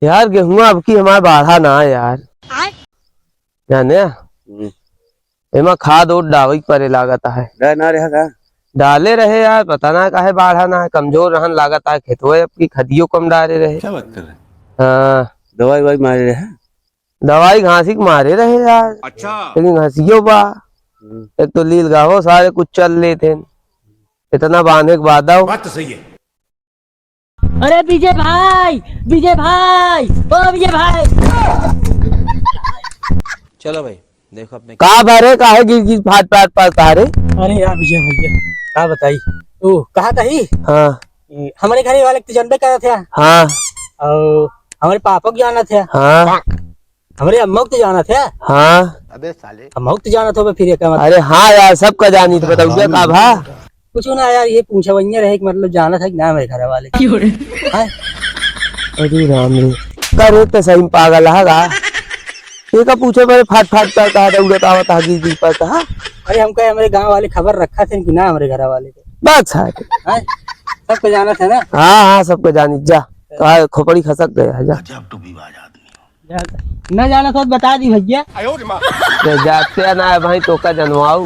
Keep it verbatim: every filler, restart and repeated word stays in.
यार, गेहुआ अब की हमार बाढ़ा ना है यार। आय। जाने? हम्म। एमा खाद ओद डावई परे लागत है। डाल ना रहा का? डाले रहे यार, पता ना काहे बाढ़ा ना है, कमजोर रहन लागत है, खेतवे अब की खदियो कम डारे रहे। क्या बात कर रहे हैं? हाँ। दवाई ववाई मारे रहे? दवाई घासी के मारे रहे यार। अच्छा। लेकिन घासियो बा। हम्म। एक तो लील गाहो सारे कुछ चल लेते हैं। इतना बांधे के बाद आओ। बात तो सही है। अरे विजय भाई, विजय भाई, ओ विजय भाई। चलो भाई, देखो अपने का भरे, काहे गिर गिर फाट फाट पड़ता रे? अरे यार विजय भैया, का बताई, ओ कहा तही? हाँ। ए, हमरे घरे वाले के तो जानबे करत है। हाँ। और हमरे पापा के जानत है। हाँ। हमरे अम्मा के तो जानत है। हाँ। अबे साले। अम्मा के तो जानत होबे फिर एका मतलब। अरे हाँ यार, सबका जानी तो बताऊ, का भा? कुछ ना यार, ये पूछा वही रहे कि मतलब जानत है कि ना हमरे घर वाले। क्यों रे? हैं? अरे राम रे, करे तो सही में पागल है गा। ये का पूछे मेरे फाट फाट पर कहा दौड़त आवत है, गिर गिर पर कहा। अरे हमका हमरे गांव वाले खबर रखा थे कि ना हमरे घर वाले के। बात है। हैं? सबको जानत है ना? हाँ, हाँ, सबको जानी, जा। कहा खोपड़ी खसक गया है, जा। गजब टूबीबाज आदमी हो। जा, ना जानत हो तो बता दी भैया। अरे जाते ना है भाई, तो का जनवाऊ।